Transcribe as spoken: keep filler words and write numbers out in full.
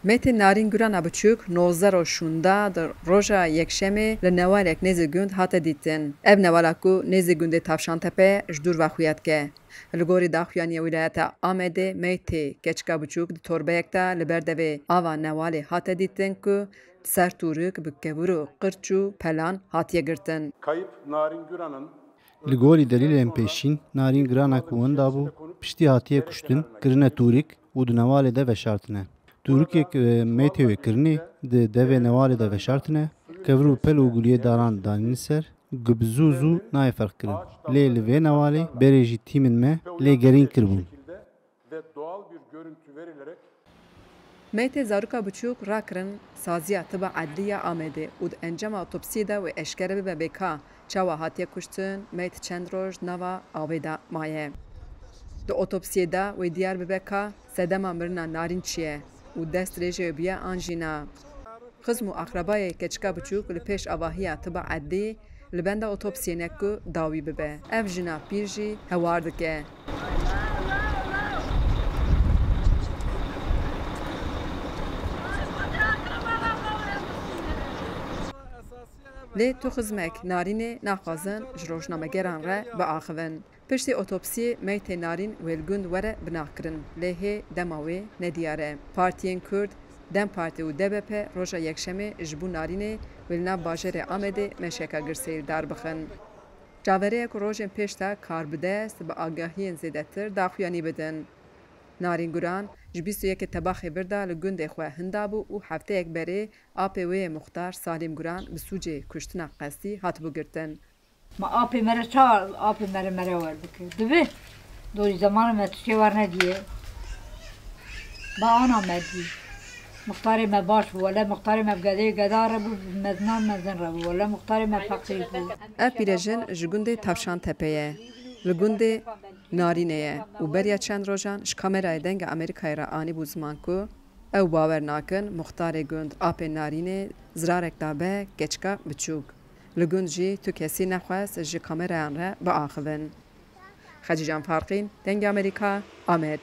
Mêtê Narîn Gurana Biçûk nozdeh roj şûnda di roja Yekşemê li newalek nêzî gund hate dîtin. Ev newala ku nêzî gundê Tavşantepe ji dûr ve xuya dike. Li gorî daxuyaniya Wîlayeta Amedê mêtê keçika biçûk di torbeyek de li ber devê ava newalê hate dîtin ku ser tûrik bi kevir û qirç û pelan hatiye girtin. Kayıp Narin Güran'ın Li gorî delîlên pêşîn, Narîn Girana ku winda bû, piştî hatiye kuştin, kirine tûrik û di newalê de veşartine. Tûrikê ku mêtê wê kirinê di devê newalê de veşartine, kevir û pel û guliyê daran danîne ser, ku bi zû zû nayê ferqkirin. Lê li vê newalê berê jî tîmên me lê gerîn kiribûn. Ve doğal bir görüntü verilerek Mêtê zaroka biçûk rakirin saziya tiba edlî ya Amedê û di encama otopsiyê de wê eşkere bibe bê ka çawa hatiye kuştin, mêt çend roj di nava avê de maye. Di otopsiyê de wê diyar bibe ka sedema mirina Narîn çi ye û dest dirêjê wê bûye an jî na. Xizm û axrebayê keçika biçûk li pêş avahiya tiba edlî li benda otopsiyê ne ku dawî bibe. Ev jina pîr jî hewar dike. Lê tu xizmek Narînê naxwazin ji rojnamegeran re biaxivin. Piştî otopsiyê meytê Narîn wê li gund were binaxkirin, lê hê dema wê nediyar e. Partiyên Kurd, DEM Partî û D B P roja Yekşemê ji bo Narînê wê li nav bajarê Amedê meşeka girseyî li dar bixin. Çaverê ye ku rojên pêş de karbidest bi agahiyên zêdetir daxuyanî bidin. Narîn Guran ji bîst û yekê Tebaxê vir de li gundê xwe hinda bû û hefteyek berê apê wê yê muxtar Salîm Guran bi sûcê kuştina qestî hatibû girtin. Ma apê me re ça, apê me re, me re wer bike. Dibe. Dorî zemanê me tiştê wer nediye. Ba ana me dî. Muxtarê me baş bû. Wele muxtarê me bi gedê geda re bû, bi mezinan mezin re bû. Wele muxtarê me feqîr bû. Ev pîrejin ji gundê Tavşantepe ye. Li gundê Narînê ye û beriya çend rojan ji kamerayê Dengê Amerîkayê re anîbû ziman ku ew bawer nakin muxtarê gund apê Narînê zirarek dabe keçika biçûk. Li gund jî tu kesî nexwest ji kamerayan re biaxivin. Xecîcan Farqîn, Dengê Amerîka, Amed.